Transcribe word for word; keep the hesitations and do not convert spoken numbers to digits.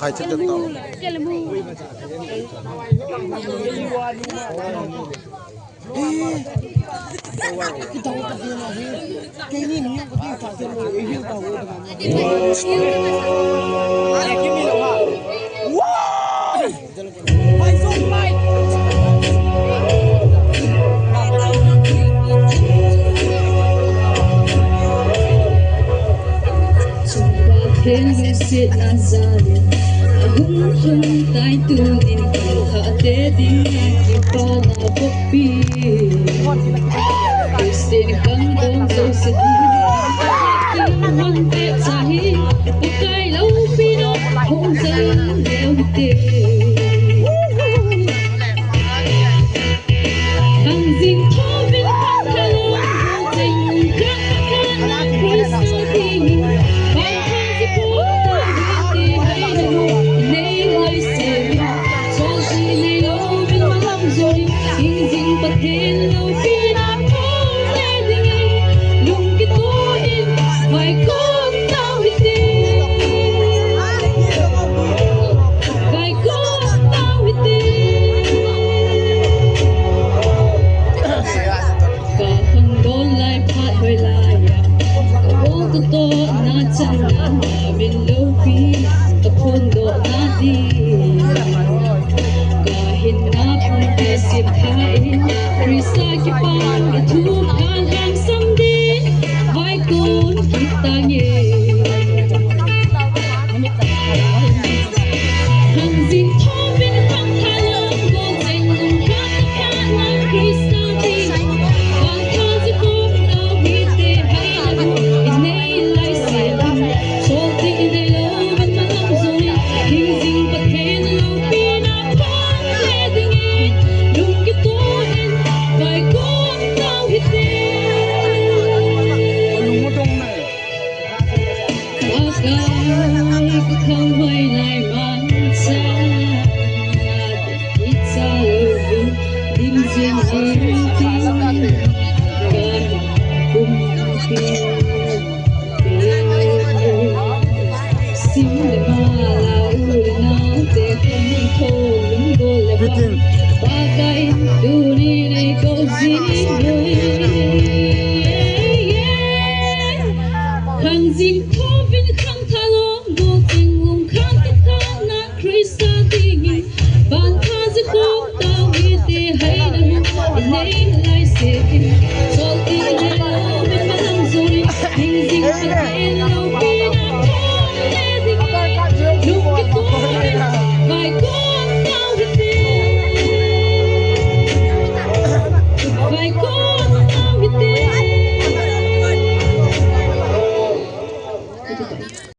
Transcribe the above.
Hai, chet chet tao. Pathen lungsetna jal in ahung lhung tai tunin, kal thah te ding a kipana bokpi. Christian khangdong jouse ding, kihon peh cha hi, Pakai loupina hung jal leu hite. Hangjing thuvin phatthei lou, cheng khat khat na Christa ding. Bang khat ji pu ta te hai na lu, nei lai se. Chol si nei louvin malam joi, hingjing Pathen loupina thum le ding. Lung kito in, vai kong tau hite. Vai kong tau hite. Ka khangdong lai phat hoilai a, ka bol ka tohna chan a, na min loupi ka phondohna ding. Ka hinna pumpi sim tha in, Christa kipana thu ka lhangsam ding. Vai kong kit tange. Hangjing thuvin khangthah lou, bol cheng lung khat khat na Christa ding. Bang khat ji pu ta te hai na lu, nei lai se. Chol ti nei louvin malam joi, hingjing Pathen loupina thum le ding. Lung kito in, vai kong tau hite. Pakai ka khang hoilai man cha, na te kicha louvin, dim jing in tin, ka kumpi. Sim le ma la u le nao te khang tho lung bol le bang. Pakai tuni nei kou jing. Hangjing